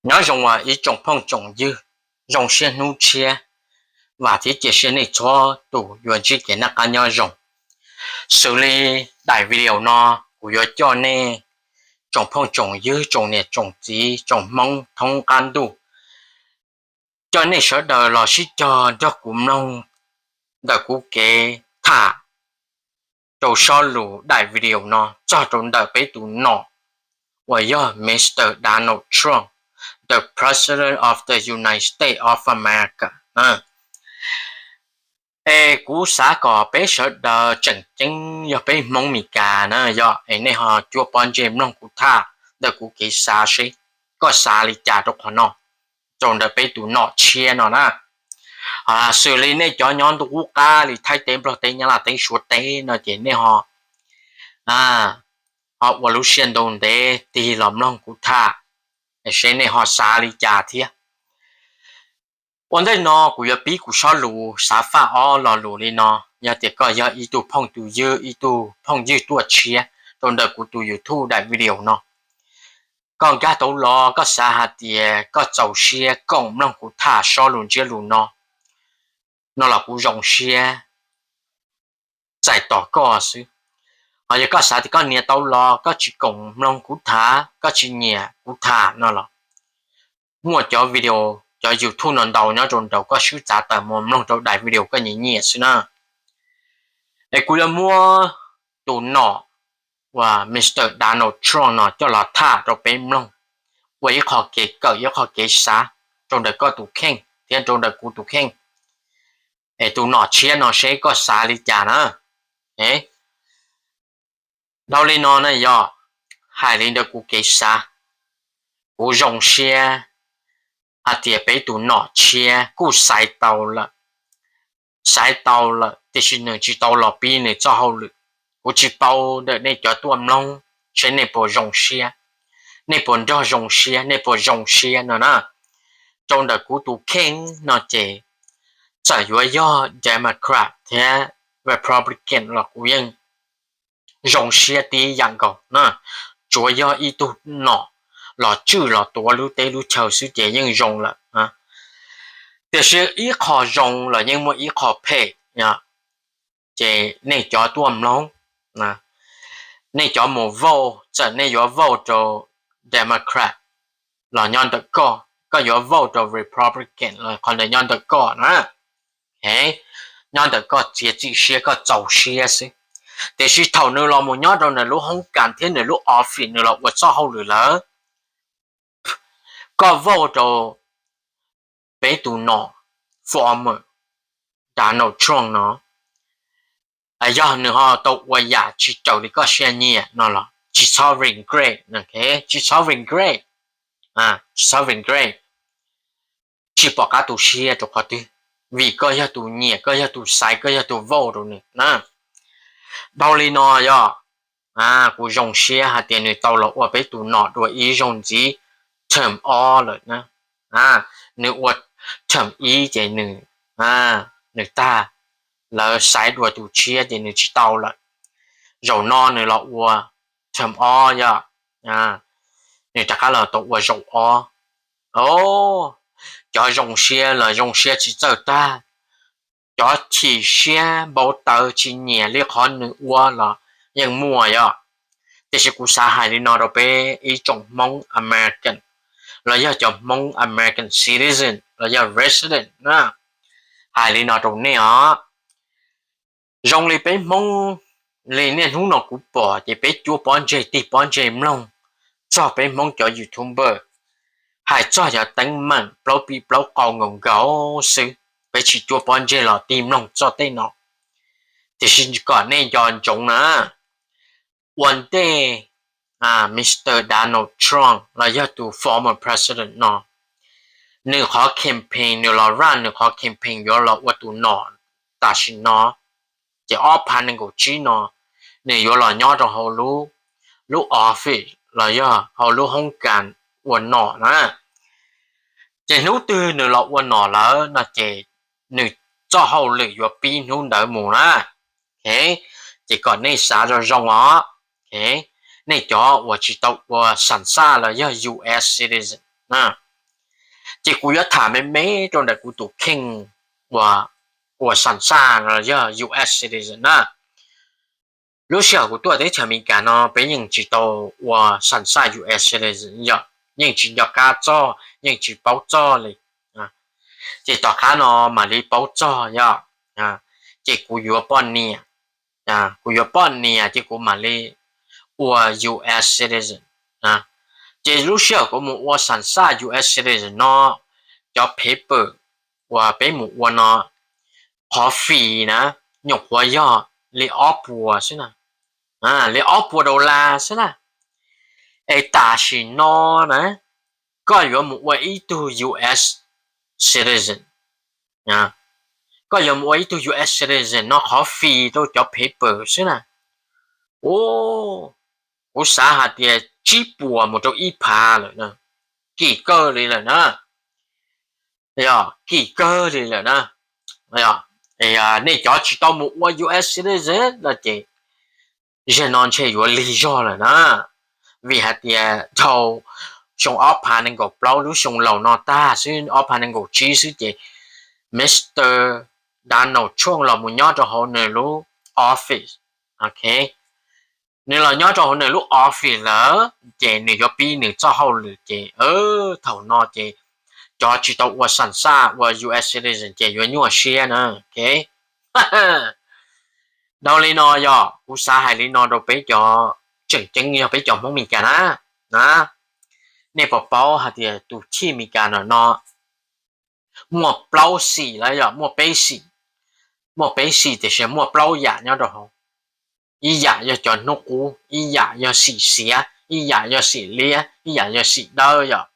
Nyob zoo ib tsoom phooj tsoom ywg, zoo siab hnub tshiab, vam thiab cia siab nej txhua tus yuav ntsib kev noj qab nyob zoo. Xws li daim video no, kuv yuav coj nej tsoom phooj tsoom ywg, tsoom niam tsoom txiv, tsoom Hmoob thoob qab ntuj, coj nej sawv daws los sib cog nrog kuv mloog ntawm kuv kev tham rau sob lus daim video no txog rau ntawm peb tus nom uas yog Mister Donald Trump, the President of the United States of America. Es kuv xav kom peb sawv daws tseem ceeb yog peb Hmoob Meskas na yog es nej ho cuab pob ntseg mloog kuv tham ntawm kuv kev xav seb koj xav li cas rau qhov no, rau ntawm peb tus nom tshiab no na. Xws li nej cov nyob ntuj qub qab li Thaib teb, Nplog teb, Nyab Laj teb, Suav teb no ces nej ho ho ua lub siab ntuj ntev tig los mloog kuv tham, seb nej ho xav li cas thiab. Ua ntej no kuv yuav pib kuv sob lus xav faj ob lo lus li no. Yog tias koj yog ib tug phooj tus ywg, ib tug phooj ywg tuaj tshiab rau ntawm kuv tus YouTube daim video no, koj nkag tau los koj xav hais tias koj txaus siab koom mloog kuv tham sob lus ntsiab lus no, no los kuv zoo siab txais tos koj xwb. Ho yog koj xav tias koj nias tau los koj tsis koom mloog kuv tham, koj tsis nyiam kuv tham no los muaj cov video, cov YouTube no ntau nyob rau nraud, koj swb txav tawm mus mloog rau daim video koj nyiam nyiam xwb na. Es kuv yuav muab tus nom uas Mister Donald Trump no coj los tham rau peb mloog ua ib qho kev kawm, ib qho kev xav rau ntawm koj tus kheej thiab rau ntawm kuv tus kheej. Es tus nom tshiab no seb koj xav li cas na. Dhau li no na yog, hais li ntawm kuv kev xav, kuv zoo siab hais tias peb tus nom tshiab kuj xaiv tau lawm, xaiv tau lawm tiam sis nws tsis tau los pib nws txoj hauj lwm. Kuv tsis paub ntawm nej cov tuaj mloog seb nej puas zoo siab, nej puas nrog zoo siab, nej puas zoo siab no na. Rau ntawm kuv tus kheej no ces txawm yuav yog Democrat thiab Republican los kuv yeej zoo siab tib yam nkaus na. Tsuav yog ib tug nom los tswj los tuav lub teb lub chaw xwb ces yeej zoo lawm. Tiam sis ib qho zoo los yeej muaj ib qho phem. Ces nej cov tuaj mloog, nej cov mus vote, txawm nej yuav vote rau Democrat los nyob ntawm koj, koj yuav vote rau Republican los qhov ntawd nyob ntawm koj na. Nyob ntawm koj txiav txim siab, koj txaus siab xwb. Tiam sis thaum nws los mus nyob rau nws lub hoob kas thiab nws lub office, nws los ua txoj hauj lwm lawm, koj vote rau peb tus nom former Donald Trump no, yog nws ho tau ua yam tsis raws li koj siab nyiam no los tsis txhob regret, tsis txhob regret, tsis txhob regret, tsis pom qab tu siab rau qhov twg, vim koj yog tus nyiam, koj yog tus xaiv, koj yog tus vote rau nws na. Dhau li no yog, kuv zoo siab hais tias nws tau los ua peb tus nom dua ib zaug ntxiv, term ob lawm na. Nws ua term ib ces nws, nws tag, lawv xaiv dua tus tshiab ces nws tsis tau lawm. Zaum no nws los ua term ob yog, nws rov qab los tau ua zaum ob. Cov zoo siab los zoo siab tsis txawj tag, cov chim siab npau taws tsis nyiam li qhov nws ua los yeej muaj yog. Tiam sis kuv xav hais li no rau peb ib tsoom Hmoob American los yog cov Hmoob American citizen los yog resident na, hais li no rau nej os. Zoo li peb Hmoob, li niaj hnub no kuv pom ces peb cuab pob ntseg tig pob ntseg mloog txog peb Hmoob cov YouTuber hais txog cov teeb meem plaub pim plaub qau nkaus nkaus xwb, peb tsis cuab pob ntseg los tig mloog txog tej no. Tiam sis kom nej nco ntsoov na, ua ntej Mister Donald Trump los yog tus former president no, nws qhov campaign, nws los run nws qhov campaign yuav los ua tus nom tam sim no, ces ob phav nees nkaum tsib no nws yuav los nyob rau hauv lub office los yog hauv lub hoob kas ua nom na. Ces hnub twg nws los ua nom lawm no ces nws txoj hauj lwm yuav pib hnub ntawd mus na. Ces kom nej xav zoo zoo os. Nej cov uas tsis tau ua xam xaj los yog U S citizen, Ces kuv yuav tham me me rau ntawm kuv tus kheej uas, uas xam xaj no yog U S citizen na. Lub sij hawm kuv tuaj teb chaws Amelikas no peb yeej tsis tau ua xam xaj U S citizen yom, yeej tsis nco qab txog, yeej tsis paub txog li. Ces tom qab no mam li paub txog yom. Ces kuv yuav poj niam, kuv yuav poj niam ces kuv mam li ua U S citizen. Ces lub sij hawm kuv mus ua xam xaj U S citizen no, cov paper uas peb mus ua no, qhov fee na, nyuam qhuav yog li ob puas xwb na, li ob puas dollar xwb na. Es tam sim no na, koj yuav mus ua ib tug U S citizen, koj yuav mus ua ib tug U S citizen no qhov fee rau cov paper xwb na, kuv xav hais tias tsib puas mus rau ib phav lawm na, kim kawg li lawm na, kim kawg li lawm na. Nej cov tsis tau mus ua U S citizen no ces zaum no ntshe yuav lig zog lawm na, vim hais tias dhau xyoo ob phav nees nkaum plaub, lub xyoo laus no tag xwb, ob phav nees nkaum tsib xwb ces Mr Donald Trump los mus nyob rau hauv nws lub office. Nws los nyob rau hauv nws lub office lawm ces nws yuav pib nws txoj hauj lwm ces thaum no ces cov tsis tau ua xam xaj ua U S citizen ces yuav nyuaj siab na. Dhau li no yog kuv xav hais li no rau peb cov, tseem ceeb yog peb cov Hmoob Meskas na, nej puas paub hais tias tus chij Meskas no muaj plaub xim lawm yog muaj peb xim, muaj peb xim tiam sis muaj plaub yam nyob rau hauv. Ib yam yog cov hnub qub, ib yam yog xim xiav, ib yam yog xim liab, ib yam yog xim dawb yom.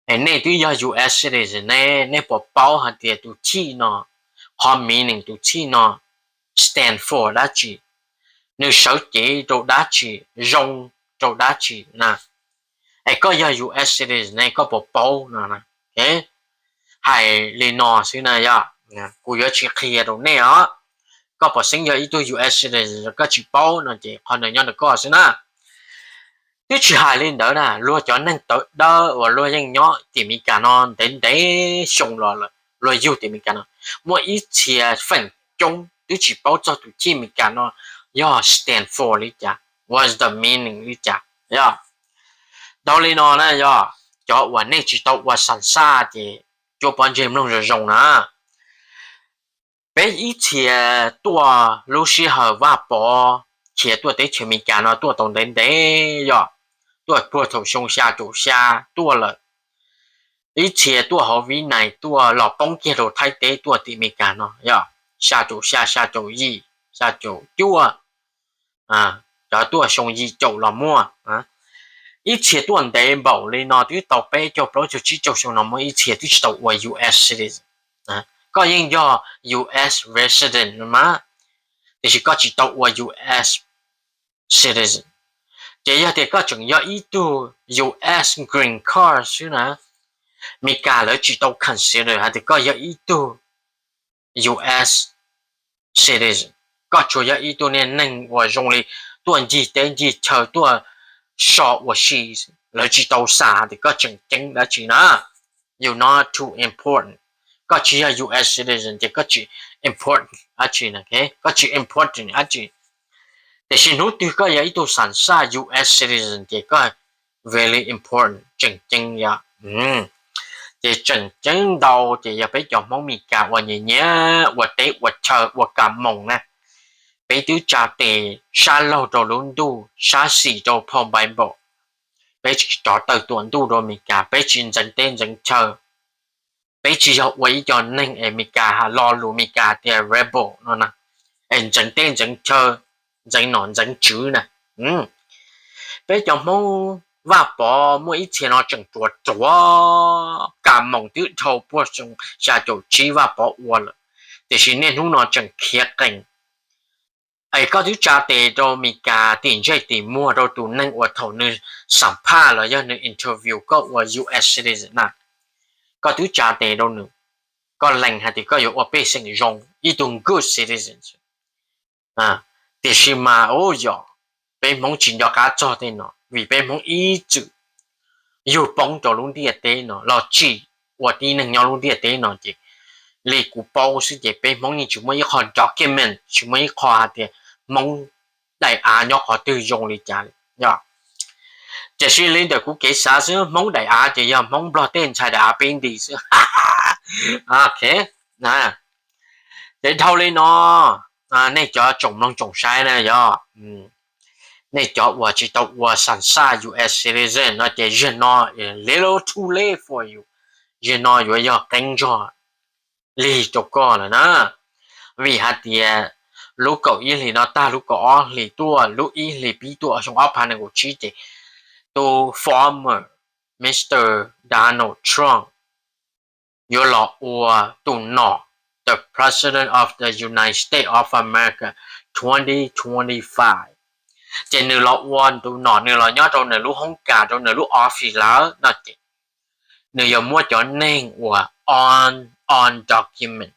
Es nej twb yog U S citizen ne, nej puas paub hais tias tus chij no, qhov meaning tus chij no stand for dab tsi, nws sawv cev rau dab tsi, zoo rau dab tsi na? Es koj yog U S citizen ne, koj puas paub no? Hais li no xwb na yog, kuv yuav tsis qhia rau nej os. Koj puas xeeb yog ib tug U S citizen koj tsis paub no ces qhov ntawd nyob ntawm koj xwb na. Twb tsis hais li ntawd na, luag cov neeg tawv dawb uas luag yeej nyob tim Meskas no ntev ntev xyoo los lawm, luag yug tim Meskas no, muaj ib txhia feem coob twb tsis paub txog tus chij Meskas no yog stand for li cas, what's the meaning li cas. Yog, dhau li no na yog, cov uas nej tsis tau ua xam xaj ces cuab pob ntseg mloog zoo zoo na. Peb ib txhia tuaj lub sij hawm Vaj Pov khiav tuaj teb chaws Amelikas no tuaj tau ntev ntev yog, tuaj puag thaum xyoo xya caum xya tuaj lawm. Ib txhia tuaj hauv Vib Nais tuaj los poob kiag rau Thaib teb tuaj tim Amelikas no yog, xya caum xya, xya caum yim, xya caum cuaj, cov tuaj xyoo yim caum los muaj. Ib txhia tuaj ntev npaum li no twb tau peb caug plaub caug tsib caug xyoo no muaj ib txhia twb tsis tau ua U S citizen. Koj yeej yog U S resident mas, tiam sis koj tsis tau ua U S citizen. Ces yog tias koj tseem yog ib tug U S green card xwb na, Meskas lawv tsis tau consider hais tias koj yog ib tug U S citizen. Koj tsuas yog ib tug niag neeg uas zoo li tuaj ncig teb ncig chaw tuaj so ua si, lawv tsis tau xav tias koj tseem ceeb dab tsi na. You not too important. Koj tsis yog U S citizen ces koj tsis important dab tsi, koj tsis important dab tsi. Tiam sis hnub twg koj yog ib tug xam xaj U S citizen ces koj very important, tseem ceeb yog. Ces tseem ceeb ntau ces yog peb cov Hmoob Meskas uas nyiam nyiam ua teb ua chaw ua kas moos na, peb twb tsa tes sab laug rau lub ntuj, sab xis rau phau Bible. Peb tsis rov tawm tuam ntuj rau Meskas, peb tsis ntxeev teb ntxeev chaw. Peb tsis yog ua ib co neeg Amelikas, lo lus Meskas tias rebel no na, es ntxeev teb ntxeev chaw, ntxeev nom ntxeev tswv na. Peb cov Hmoob Vaj Pov muaj ib txhia no tseem ruam ruam, kas moos twb dhau puag xyoo xya caum tsib Vaj Pov ua lawm, tiam sis niaj hnub no tseem khiav qees. Es koj twb tsa tes rau Meskas tim ntsej tim muag rau tus neeg uas thaum nws xam phaj los yog nws interview koj ua U S citizen na, koj twb tsa tes rau nws, koj lees hais tias koj yuav ua pej xeem zoo, ib tug good citizen. Tiam sis mas ub yog, peb Hmoob tsis nco qab txog tej no vim peb Hmoob ib txwm yug poob rau lub ntiaj teb no los tsim ua tib neeg nyob lub ntiaj teb no ces li kuv paub xwb ces peb Hmoob yeej tsis muaj ib qho document, tsis muaj ib qho hais tias Hmoob daim av nyob qhov twg zoo li cas li. Tiam sis li ntawm kuv kev xav xwb, Hmoob daim av ces yog Hmoob Nplog tej ntxhais daim av peb nti xwb. Ok, ces dhau li no, nej cov tsoom mloog tsoom saib na yog, nej cov uas tsis tau ua xas xaj U S citizen no ces zaum no is little too late for you, zaum no yuav yog qeeb zog lig rau koj lawm na. Vim hais tias lub kaum ib hlis no tag lub kaum ob hlis tuaj, lub ib hlis pib tuaj xyoo ob phav nees nkaum tsib ces tus former Mister Donald Trump yuav los ua tus nom the President of the United States of America twenty twenty-five. Ces nws los ua tus nom, nws los nyob rau nws lub hoob kas, rau nws lub office lawm no ces nws yuav muab cov neeg uas un, undocumented,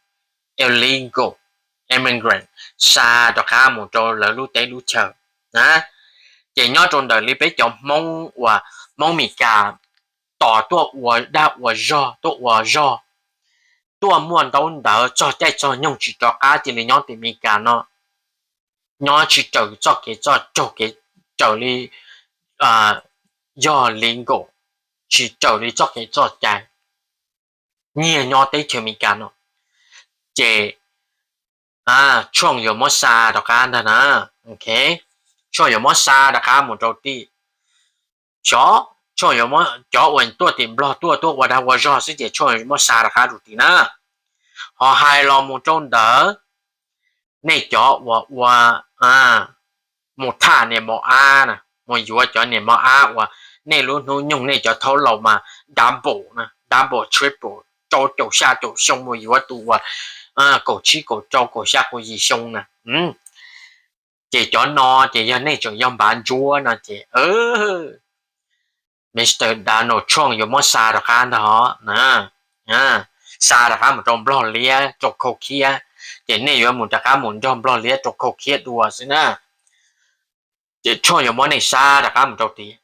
illegal immigrant xa rov qab mus rau lawv lub teb lub chaw na. Ces nyob rau ntawm li peb cov Hmoob uas Hmoob Meskas tos tuaj ua dag ua zog, tuaj ua zog, tuaj muaj ntaub ntawv txog caij txog nyoog tsis rov qab cia li nyob tim Meskas no, nyob tsis raws txoj kev txoj raug kev, raws li, yog legal, tsis raws li txoj kev txoj cai, nyiag nyob teb chaws Meskas no, ces Trump yuav muab xa rov qab ntag na. Trump yuav muab xa rov qab mus rau tim, xyov, Trump yuav muab cov uas tuaj tim Nplog tuaj, tuaj ua dag ua zog xwb ces Trump yuav muab xa rov qab rau tim na. Ho hais los mus rau ntawd, nej cov uas ua, mus tham niam mos ab na, mus yuav cov niam mos ab uas nej lub hnub nyoog nej cov thaub laus mas double na, double, triple, rau caum xya caum xyoo mus yuav tus uas kaum tsib kaum rau kaum xya kaum yim xyoo na. Ces cov no ces yog nej tseem yog npav ntsuab no ces Mister Donald Trump yuav muab xa rov qab ntag os. Xa rov qab mus rau Nplog liab rau khau khiab, ces nej yuav mus rov qab mus nrog Nplog liab rau khau khiab dua xwb na. Ces Trump yuav muab nej xa rov qab mus rau tid.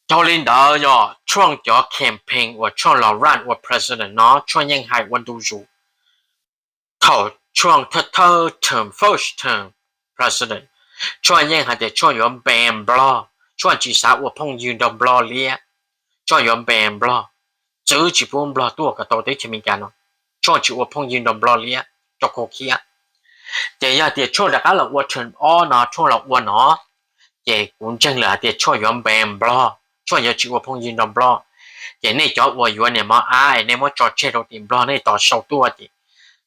Dhau li ntawd yog Trump cov campaign uas Trump los run ua president no Trump yeej hais ua ntu zus. Thaum Trump thawj thawj term, first term president, Trump yeej hais tias Trump yuav ban Nplog, Trump tsis xav ua phooj ywg nrog Nplog liab, Trump yuav ban Nplog, txwv tsis pub Nplog tuaj kom tau teb chaws Amelikas no, Trump tsis ua phooj ywg nrog Nplog liab rau khau khiab. Ces yog tias Trump rov qab los ua term ob no, Trump los ua no, ces kuv ntseeg lawm hais tias Trump yuav ban Nplog, Trump yuav tsis ua phooj ywg nrog Nplog. Ces nej cov uas yuav niam mos ab es nej muab tso tseg rau tim Nplog nej tos sau tuaj ces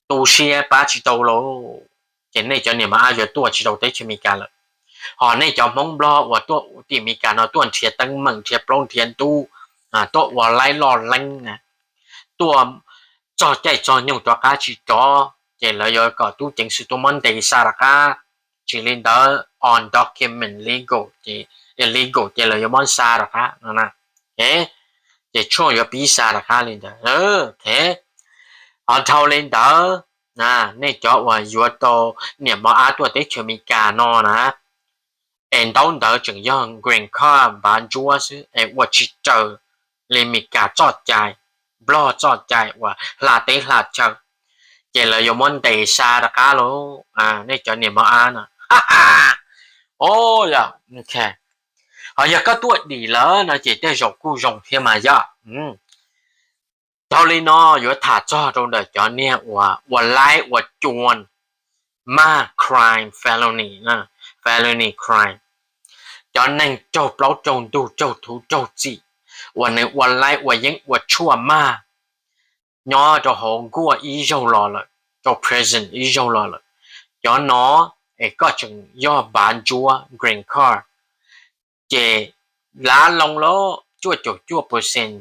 tu siab pab tsis tau lauj. Ces nej cov niam mos ab yuav tuaj tsis tau teb chaws Amelikas lawm. Ho nej cov Hmoob Nplog uas tuaj tim Amelikas no tuaj nrhiav teeb meem, nrhiav plaub nrhiav ntug, tuaj ua laib loj leeb na, tuaj txog caij txog nyoog rov qab tsis rov, ces lawv yuav kom tub ceev xwm tuaj muab ntes xa rov qab. Tsis li ntawd undocumented, legal ces, illegal ces lawv yuav muab xa rov qab no. Ces Trump yuav pib xa rov qab li ntawd. Ho dhau li ntawd, nej cov uas yuav tau niam mos ab tuaj teb chaws Amelikas no na, es ntaub ntawv tseem yog green card npav ntsuab xwb es ua tsis raws li Amelikas txoj cai, Nplog txoj cai uas hla teb hla chaw, ces lawv yuav muab ntes xa rov qab lauj, nej cov niam mos ab no. Ho yog koj tuaj dim lawm no ces tej zaum kuj zoo thiab mas yog. Dhau li no yuav tham txog rau ntawm cov niag uas ua laib ua cua, maj crime, felony, felony crime, cov neeg raug plaub raug ntug raug thuv raug txim uas nws ua laib ua yeeb ua tshuaj maj nyob rau hauv nkuaj ib zaug los lawm, rau prison ib zaug los lawm. Cov no es koj tseem yog npav ntsuab green card, ces lav loo lawm cuaj caum cuaj percent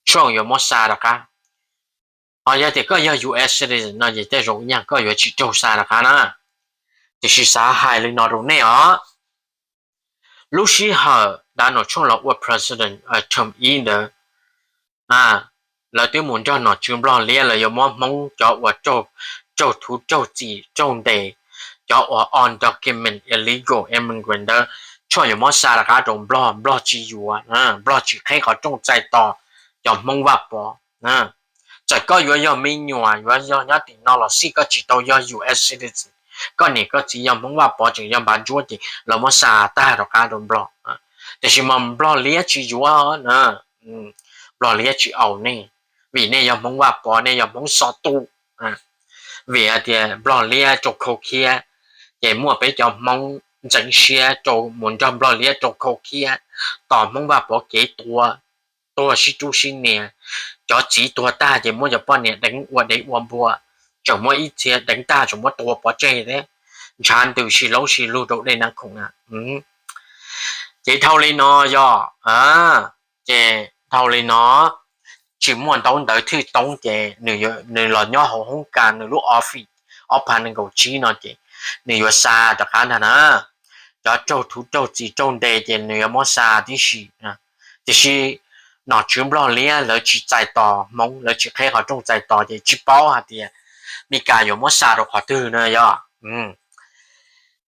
Trump yuav muab xa rov qab. Ho yog tias koj yog U S citizen no ces tej zaum nyaj koj yuav tsis raug xa rov qab na. Tiam sis xav hais li no rau nej os, lub sij hawm Donald Trump los ua president term ib ntawd, lawv twb mus nrog nom tswv Nplog liab, lawv yuav muab Hmoob cov uas raug thuv raug txim raug ntes, cov uas undocumented illegal immigrant ntawd, Trump yuav muab xa rov qab rau Nplog, Nplog tsis yuav, Nplog tsis qheb qhov rooj txais tos cov Hmoob Vaj Pov. Txawm koj yuav yog me nyuam yuav yog nyob tim no los xij, koj tsis tau yog U S citizen, koj niam koj txiv yog Hmoob Vaj Pov tseem yog npav ntsuab ces lawv muab xa tag rov qab rau Nplog. Tiam sis mas Nplog liab tsis yuav na, Nplog liab tsis aus nej, vim nej yog Hmoob Vaj Pov, nej yog Hmoob xov tus. Vim hais tias Nplog liab rau khau khiab, ces muaj peb cov Hmoob ntxeev siab rau mus nrog Nplog liab rau khau khiab, tos Hmoob Vaj Pov kev tua, tuag sib rub sib nias, cov txiv tuag tag ces muab cov poj niam deev ua dev ua npua, tseem muab ib txhia deev tag tseem muab tua pov tseg thiab, ntshav ntws sib laub sib lug rau dej Nab Khoom na. Ces dhau li no yog, ces dhau li no, tsis muaj ntaub ntawv thwj toob ces nws los nyob hauv hoob kas nws lub office ob phav nees nkaum tsib no ces nws yuav xa rov qab ntag na. Cov raug thuv raug txim raug ntes ces nws yuav muab xa tib si. Tiam sis nom tswv Nplog liab lawv tsis txais tos Hmoob, lawv tsis qheb qhov rooj txais tos ces tsis paub hais tias Meskas yuav muab xa rau qhov twg na yog.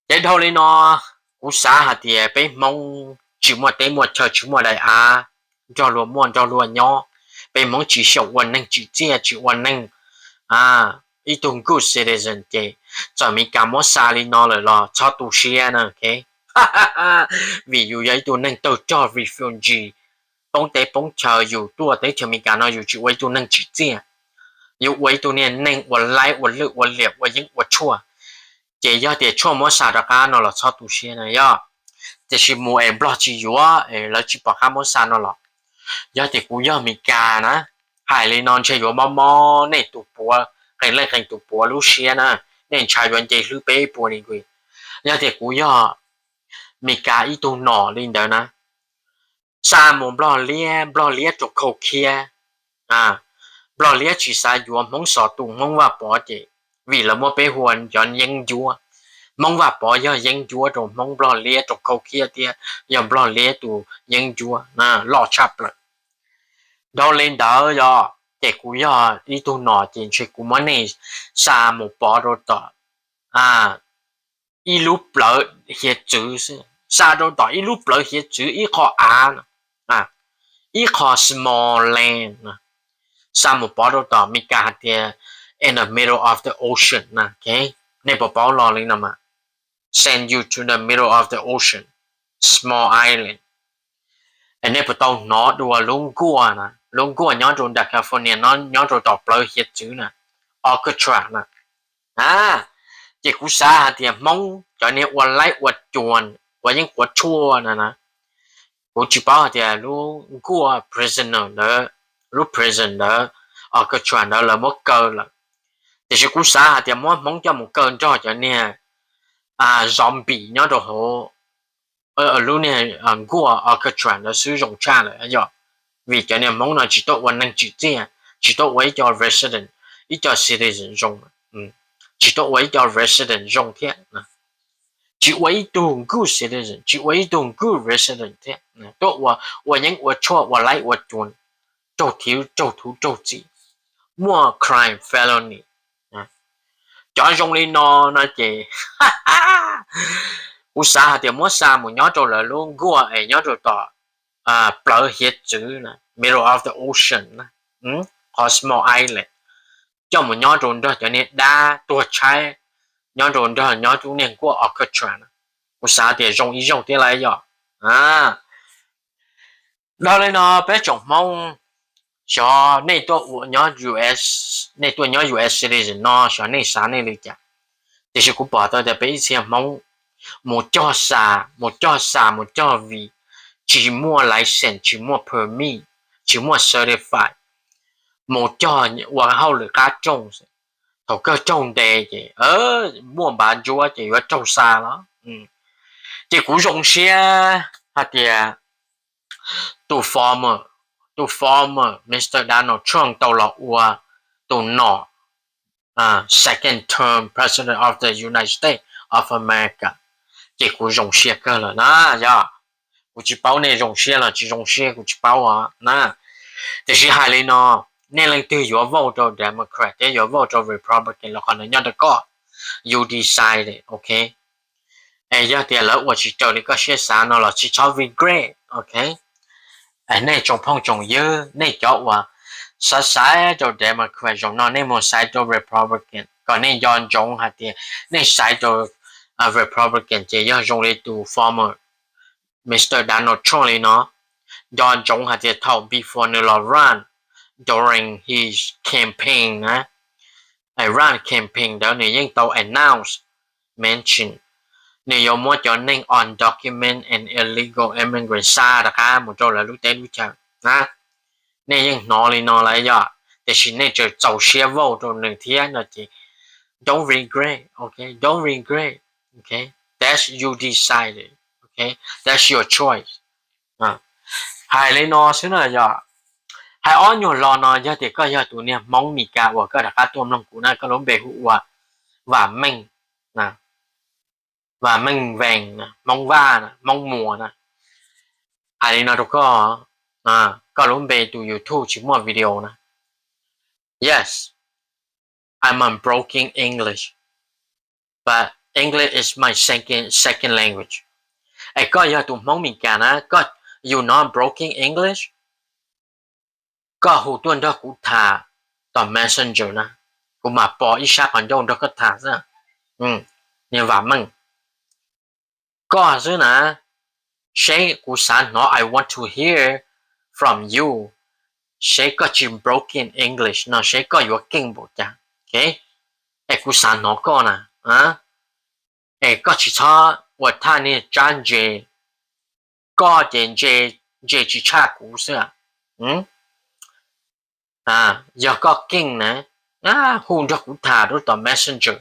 Ces dhau li no, kuv xav hais tias peb Hmoob tsis muaj teb muaj chaw tsis muaj daim av, nrog luag muaj nrog luag nyob, peb Hmoob tsis xyaum ua neeg tsim txiaj tsis ua neeg ib tug good citizen ces txawm Meskas muab xa li no lawm los txhob tu siab na. Vim yus yog ib tug neeg tawg rog refugee, poob teb poob chaw, yus tuaj teb chaws Amelikas no yus tsis ua ib tug neeg tsim txiaj, yus ua ib tug niag neeg ua laib ua lwj ua liam ua yeeb ua tshuaj. Ces yog tias tshuaj muab xa rov qab no los txhob tu siab na yog. Tiam sis mus es Nplog tsis yuav es lawv tsis pom qab muab xa no los, yog tias kuv yog Amelikas na, hais li no ntshe yuav mob mob nej tus puav, qee leej qee tus puav lub siab na, nej ntshai yuav nce hlwb peb puas li nkuj. Yog tias kuv yog Amelikas ib tug nom li ntawd na, xa mus Nplog liab, Nplog liab rau khau khiab. Nplog liab tsis xav yuav Hmoob xov tus Hmoob Vaj Pov ces vim lawv muab peb hu ua cov yeeb ncuab. Hmoob Vaj Pov yog yeeb ncuab rau Hmoob, Nplog liab rau khau khiab thiab yog Nplog liab tus yeeb ncuab loj tshaj plaws. Dhau li ntawd yog ces kuv yog ib tug nom ces ntshe kuv muab nej xa mus pov rau tom ib lub plawv hiav txwv xwb, xa rau tom ib lub plawv hiav txwv ib qho av, ib qho small land, xa mus pov rau tom Amelikas hais tias in the middle of the ocean na. Nej puas paub lo li no mas, send you to the middle of the ocean, small island. Es nej puas tau hnov dua lub nkuaj na, lub nkuaj nyob rau nram California no, nyob rau tom plawv hiav txwv na, Alcatraz na. Ces kuv xav hais tias Hmoob cov niag ua laib ua cuas, ua yeeb ua tshuaj na na, kuv tsis paub hais tias lub nkuaj prisoner ntawd, lub prison ntawd, Alcatraz ntawd lawv muab kaw lawm. Tiam sis kuv xav hais tias muab Hmoob coj mus kaw nrog cov niag zombie nyob rau hauv lub niag nkuaj Alcatraz ntawd xwb zoo tshaj lawm yog. Vim cov niag Hmoob no tsis tuaj ua neeg tsim txiaj, tsis tuaj ua ib co resident, ib co citizen zoo, tsis tuaj ua ib co resident zoo thiab, tsis ua ib tug good citizen, tsis ua ib tug good resident thiab, tuaj ua, ua yeeb ua tshuaj, ua laib ua cuas, raug thiv raug thuv raug txim, muaj crime felony. Cov zoo li no no ces kuv xav hais tias muab xa mus nyob rau lawv lub nkuaj es nyob rau tom plawv hiav txwv, middle of the ocean, qhov small island, coj mus nyob rau nrog cov niag dab tuag tshaib, nyob rau nrog nyob lub niag nkuaj Alcatraz. Kuv xav tias zoo ib zaug thiab lawm yog. Dhau li no peb tsoom Hmoob, xyov nej tuaj ua nyob U S, nej tuaj nyob U S citizen no xyov nej xav nej li cas. Tiam sis kuv pom tau tias peb ib txhia Hmoob mus cog xa, mus cog xa mus cog visa, tsis muaj license, tsis muaj permit, tsis muaj certify, mus cog ua hauj lwm qab rooj, thaum kawg raug ntes ces muaj npav ntsuab ces yuav raug xa los. Ces kuv zoo siab hais tias tus former, tus former Mister Donald Trump tau los ua tus nom second term President of the United States of America, ces kuv zoo siab kawg lawm na yog. Kuv tsis paub nej zoo siab los tsis zoo siab kuv tsis paub os na. Tiam sis hais li no, nej leej twg yuav vote rau Democrat thiab yuav vote rau Republican los qhov ntawd nyob rau koj, you decide, ok. Es yog tias lawv ua tsis raws li koj siab xav no los tsis txhob regret, ok. Nej tsoom phooj tsoom ywg, nej cov uas xav xaiv rau Democrat zoo no nej mus xaiv rau Republican, kom nej nco ntsoov hais tias nej xaiv rau Republican ces yog zoo li tus former Mr Donald Trump li no. Nco ntsoov hais tias thaum before nws los run, during his campaign na, run campaign ntawd nws yeej tau announce, mention, nws yuav muab cov neeg undocumented and illegal immigrant xa rov qab mus rau lawv lub teb lub chaw na. Nej yeej hnov li no lawm yog, tiam sis nej tseem txaus siab vote rau nws thiab no ces don't regret, ok, don't regret, ok, that's you decided, ok, that's your choice. Hais li no xwb na yog, hais ob nyuag lo no yog tias koj yog tus niag Hmoob Mes Kas uas koj rov qab tuaj mloog kuv na, koj lub npe hu ua Vam Meej, Vam Meej Vees, Hmoob Vaj na, Hmoob Muas na. Hais li no rau koj, koj lub npe tus YouTube tsis muaj video na. Yes, I'm a broken English, but English is my second second language. Es koj yog tus Hmoob Mes Kas na, koj, you not broken English, koj hu tuaj nrog kuv tham tom Messenger na, kuv mam pom ib sab qhov ncauj nrog koj tham xwb. Niag Vam Meej, koj xwb na, seb kuv xav hnov, I want to hear from you, seb koj tsis broken English no seb koj yuav keej npaum cas, ok? Es kuv xav hnov koj na, es koj tsis txhob ua thaj niag tsab ntse, koj ces ntse, ntse tsis tshaj kuv xwb. Yog koj keej na, hu nrog kuv tham rau tom Messenger,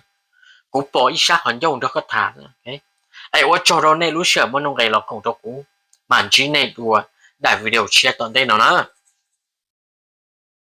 kuv pom ib sab qhov ncauj nrog koj tham. Es ua tsaug rau nej lub sij hawm muaj nuj nqis los koom rau kuv, mam ntsib nej dua daim video tshiab tom ntej no na.